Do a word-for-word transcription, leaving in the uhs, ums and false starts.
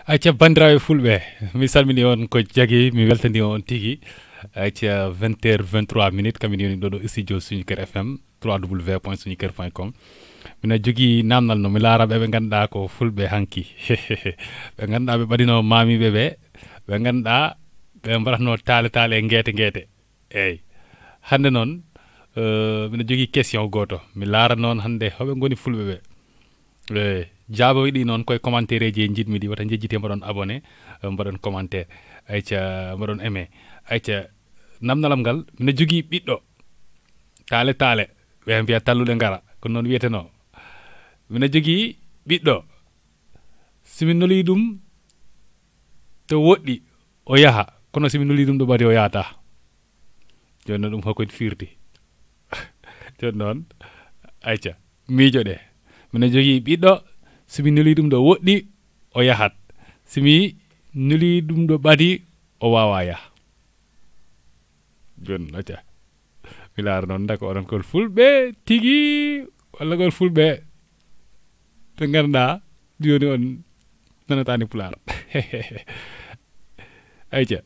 Acca, banndiraaɓe fulɓe, mi salmini on ko jagi, mi weltani on tigi. Acca, vingt heures vingt-trois minutes, kamin yoni ɗo ɗo studio Suñu Kër F M, trois W point suñu kër point com. Mina jogii namdal no mi laara ɓe, ɓe ngannduɗaa ko fulɓe hanki. Ɓe ngannduɗaa ɓe ɓadino maamiiɓe ɓe, ɓe ngannduɗaa ɓe mbaɗatno taale taale e ngeete ngeete. Eey. Hannde noon, eh, mbiɗa jogii question gooto. Mi laara noon hannde hoɓe ngoni fulɓe ɓe. Eh, jaabo ɗi noon koye commentaire ji njiɗmi ɗi, wata njejjite mbaɗon abonné, eh, mbaɗon commentaire. Ayca, mbaɗon aimé. Ayca, namdalam ngal, mbiɗa jogii ɓiɗɗo. Taale taale, ɓe mbiya talluɗe ngara, ko noon wiyetenoo. Mbiɗa jogii ɓiɗɗo. Si mi noli ɗum to woɗɗi, o yaha. Kono si mi noli ɗum ɗo ɓadi, o yahata. Jooni noon ɗum hoko firti? Jooni noon, ayca, miijo ɗe. Mino jogii ɓiɗɗo, si mi nuli ɗum ɗo woɗɗi, o yahat. Si mi nuli ɗum ɗo ɓadi, o waawa yaha. Jooni, acca. Mi laara noon, ndaka onon kon fulɓe tigi, walla kon fulɓe ɓe ngannduɗaa, jooni on nanataani pulaar. Ayca.